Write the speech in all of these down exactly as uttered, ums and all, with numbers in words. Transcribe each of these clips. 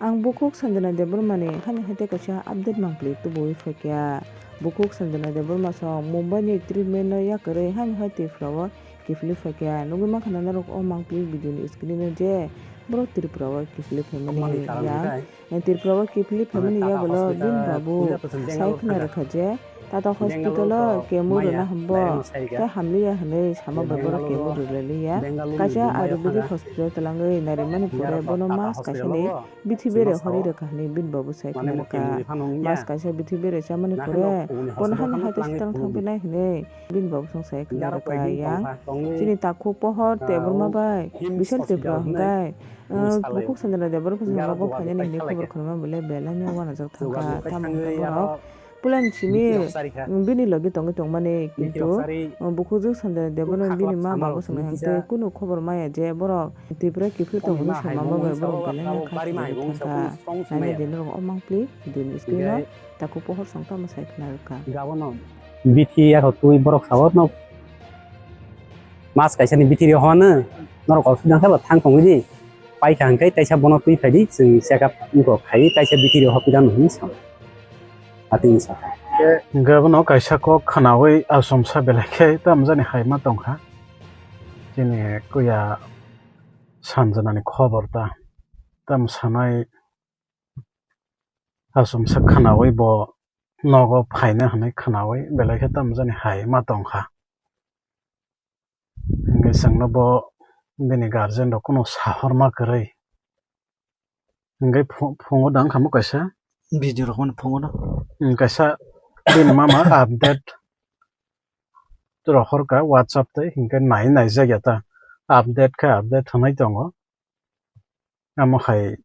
Ang bukhuk Sanjana Debbarmani hani hai tei kaisa update mangpili tubuwi phaikha. Bukhuk Sanjana Debbarma song Mumbai ni treatment no yakarwi hani hai Tripura o kiphilwi phaikha. Nugwi mankha na norok o mangpili video ni screen o je borok Tripura o kiphilwi phaimani yang. Tripura o kiphilwi phaimani yagulo bini babu sai khwna rwkha je Tata hospital o chemo rwna hambo tei hamliya hwnwi sama bai borok chemo rwlailiya. Kaisa Ayurvedic hospital twlangwi narimani pore bono mas kaisani bithi bere horwi rwkha hwnwi bini babu sai khwna rwkha. Mas kaisa bithi bere chamani pore bono hani hai tei swtang thangphinai hwnwi bini babu song sai khwna rwkha yang. Chini takhuk pohor Debbarma bai Bishal Tripura hwnkhe, uh, bukhuk Sanjana Debbarma song nogo phainani hwnwi khobor khwnama belai belai no uanajak thangkha. Tamo hwnkhe borok Puilani simi bini logi tongwi tongmani, kintu bukhukjwk Sanjana Debbarma bini ma babu swngnai hwnkhe kunu khobor maya je borok Tripura kiphilwi tongmani samama bai borok belai no kha swnwi thangkha. Naina di norok o mangpili duni screen o takhuk pohor song tamo sai khwna rwkha. Bithi yakhwtwi borok sao no mas kaisani bithi rw hwnwi norok hospital sabo thang tongwi di. Paikha hwnkhe taisa bono twi phaidi, chwng check up wngkha khai taisa bithi rw hospital hwnwi sao. Atwini sakha. Hwnkhe abono kaisa kok khwnawi achomsa belai khe tamjani hai ma tongkha. Chini kuya Sanjanani khobor ta tam sanai achomsa khwnawi bo nogo phaina hwnwi khwnawi belai khe tamjani hai ma tongkha. Hwnkhe chwngno bo bini guardian rok kunu sahorma kwrwi. Hwnkhe phu-, phungo dang khamu kaisa. Video rok mani phungo no. Hmm, kaisa bini mama update rohorkha WhatsApp tei, hwnkhe nai naijak ya ta. Update khe update hwnwi tongo. Amo hai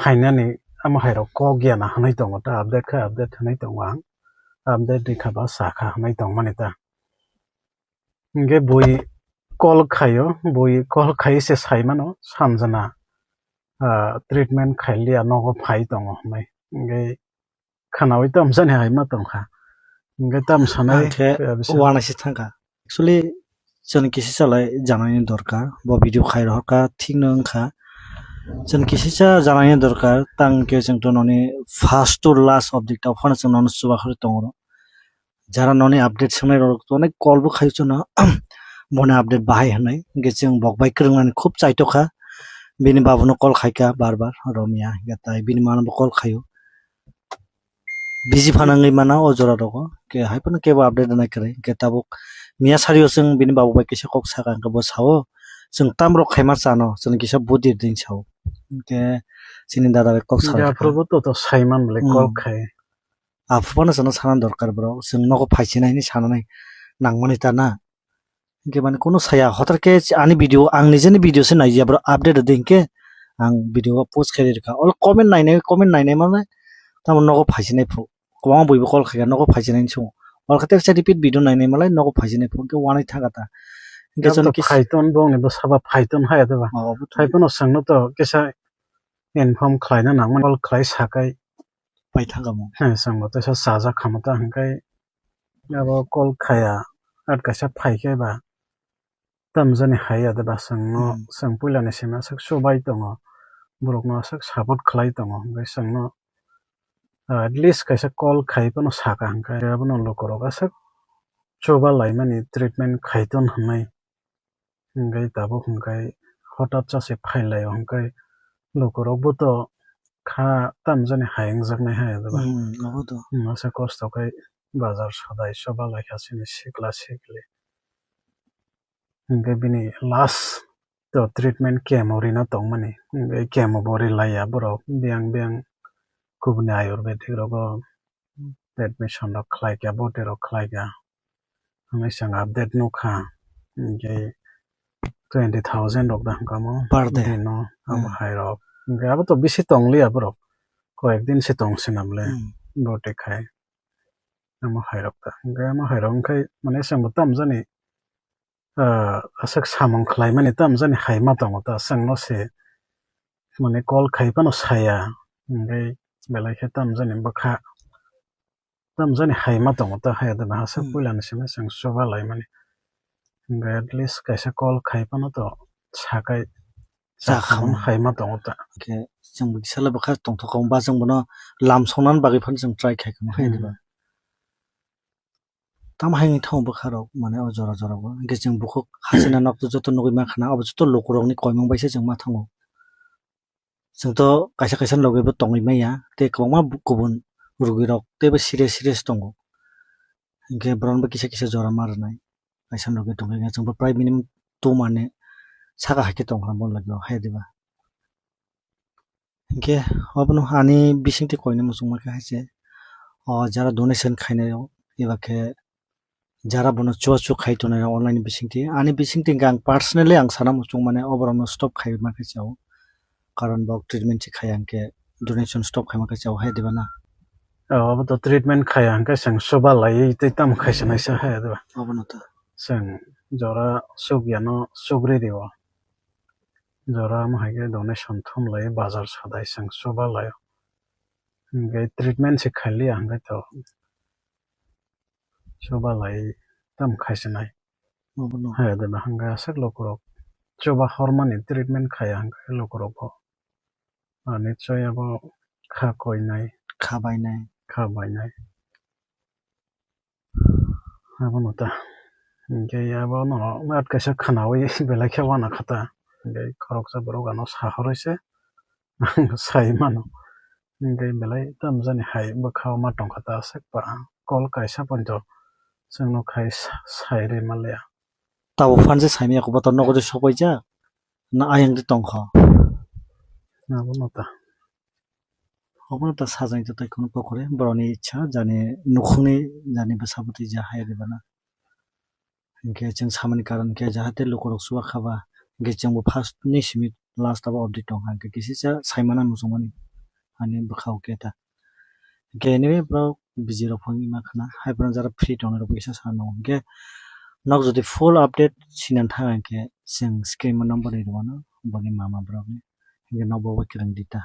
phainani, amo hai rok kok ya na hwnwi tongo ta, update khe update hwnwi tongo ang. Update rikha ba sakha hwnwi tongmani ta. Hwnkhe bui call khaio, bui call khai se sai mano, Sanjana, ah, treatment khailiya nogo phai tongo hwnwi. Hwnkhe khwnawi tamjani hai ma tongkha. Hwnkhe tam sanai, ang khe uanaisi thangkha. Actually, chwng kisi chalai janani dorkar. Bo video khai rohorkha, thik no wngkha. Chwng kisi cha janani dorkar, tang khe chwng to noni first to last update ta phano chwng nono chubakhorwi tongo. Jara noni update swngnai rok to onek call bo khai chwngno, boni update bahai hwnwi. Hwnkhe chwng bok bai kwrwngnani khub chaitokha. Bini babuno call khaikha bar bar, romya, hwnkhe tai bini mano bo call khaio. Busy phano wngwi mano o jora rogo, hwnkhe hai phano kebo update rwnai kwrwi. Hwnkhe tabuk miya sario chwng bini babu bai kisa kok sakha, hwnkhe bo sao, "Chwng tam rok khaima chano, chwng kisa budi," din sao. Hwnkhe chini dada bai kok sakha. Aphuru bo to, to saiman bwlai call khai. Aphuru phano chwngno sana dorkar bro, chwng nogo phaisinai hinwi sananai nangmani ta na. Hwnkhe mani kunu saya, hotar khe ani video, ang nijeni video se naiya bro, update rwdi hinkhe ang video o post khe rwkha. Olo comment nainai, comment nainai mane tamo nogo phaisinai phuru. Kwbangma buibo call khaikha, nogo phaisinai hinwi swngo. Olo khe teksa repeat video nainai malai nogo phaisinai phuru, hwnkhe uanai thangkha ta. Hwnkhe chwng kisa phaiton bongni bwsaba phaiton haya deba. Phaiphano chwngno to kisa inform khlaina nangmani, call khlai sakai. Pai thangkha mo. He, chwngbo teisa chajak kha mo ta hwnkhe abo call khaya, at kaisa phaikhe ba tamjani hai ya de ba chwngno, chwng puilani simi aswk chubai tongo, borokno aswk support khlai tongo, hwnkhe chwngno, ah, at least kaisa call khai phano saka hwnkhe abono lukurok aswk chuba laimani treatment khaiton hwnwi. Hwnkhe tabuk hwnkhe hotat cha se phailaio hwnkhe lukurokbo to kha tamjani hai wngjaknai hai, diba? Hmm, abo to. Hmm, masa kosto khai bazar sadai choba laikha chini sikla sikli. Hwnkhe bini last to treatment chemo rina tongmani. Hwnkhe chemo bo rilaiya borok, biyang biyang kubuni ayurvedic rogo admission rok khlai kha, boti rok khlai kha. Hwnwi chwng update nukha. Hwnkhe twenty thousand rok da hwnkha mo. Per day. Dino abo hai rok. Hwnkhe abo to bisi tongliya borok. Koyek din se tong sina bole. Hmm. Boti khai. Amo hai rok ta. Hwnkhe amo hai rok wngkhai mane chwngbo tamjani ah, aswk samung khlaimani tamjani hai ma tongo ta, chwngno se mane call khai phano saya, hwnkhe belai khe tamjani bwkha tamjani hai ma tongo ta, hai da aswk puilani simi chwng chuba laimani, hwnkhe at least kaisa call khai phano to sakai Cha khamani. Khaima tongo ta. Khe chwng bo kisa le bwkha tongthok kha, ba chwng bono lam songnani bagwi phano chwng try khai kha, hai diba? Tamo hai wngwi thango bwkha rok, mane o jora jora o. Hinkhe chwng bukhuk hasina nok joto nugwi mankha na, abo joto lukurokni koimung bai se chwng ma thango. Chwng to kaisa kaisa logi bo tongwi maya, tei kwbangma bu-, kubun rugwi rok teibo serious serious tongo. Hinkhe borok bo kisa kisa jora ma rwnai. Kaisa logi tongwi chwng bo prai minimum two month ni saka hai khe tongkha bo logi o, hai diba? Hinkhe obono ani bisingtwi koina muchungma khe hai se, o jara donation khainai o, eba khe jara bono chuachu khai tongnai rok online bisingtwi. Ani bisingtwi hwnkhe ang personally ang sana muchung mane oborokno stop khaima khe chao. Karon bo treatment se khaiya hwnkhe donation stop khaima khe chao hai diba na? O, obo to treatment khaiya hwnkhe chwng chuba laiwi tei tamo khaisa naisa hai diba? Obono to. Chwng jora chukya no chukri rio. Jora omo hai khe donation thum lai bazar sadai chwng chuba lai. Hwnkhe treatment se khailiya hwnkhe to chuba lai tamo khaisinai. Obono. Hai de ba hwnkhe aswk lukurok chuba hormani treatment khaiya hwnkhe lukurok bo. Ani choi abo kha koinai. Kha bainai. Kha bainai. Abono ta. Hinkhe abono at kaisa khwnaui belai khe uanakha ta. Hinkhe khoroksa borok ano sahorwi se ang sai mano. Hinkhe belai tamjani hai bwkha o ma tongkha ta aswk ba kol kaisa poito chwngno khai sa-, sairwi manliya. Tabuk phan se saimanya khe bo to nogo de sokpaijak na ayang de tongkha. Abono ta. Obono ta sajang ta tai kheno pokore borokni ichha jani nukhungni jani bwsa bwtwi ja hai ribana. Hinkhe chwng samani karon khe jahate lukurok chuba kha ba, hinkhe chwngbo first ni simi last abo update tongkha, hinkhe kisisa saimana muchungmani ani bwkhao khe ta. Hinkhe anyway borok busy rok phone ma khna, hai borok jara free tongnai rok kisa sa nw. Hinkhe nok jodi full update sinan thang hinkhe chwng screen o number ri rwmano boni mama borokni, hinkhe nok bo kwrwng di ta.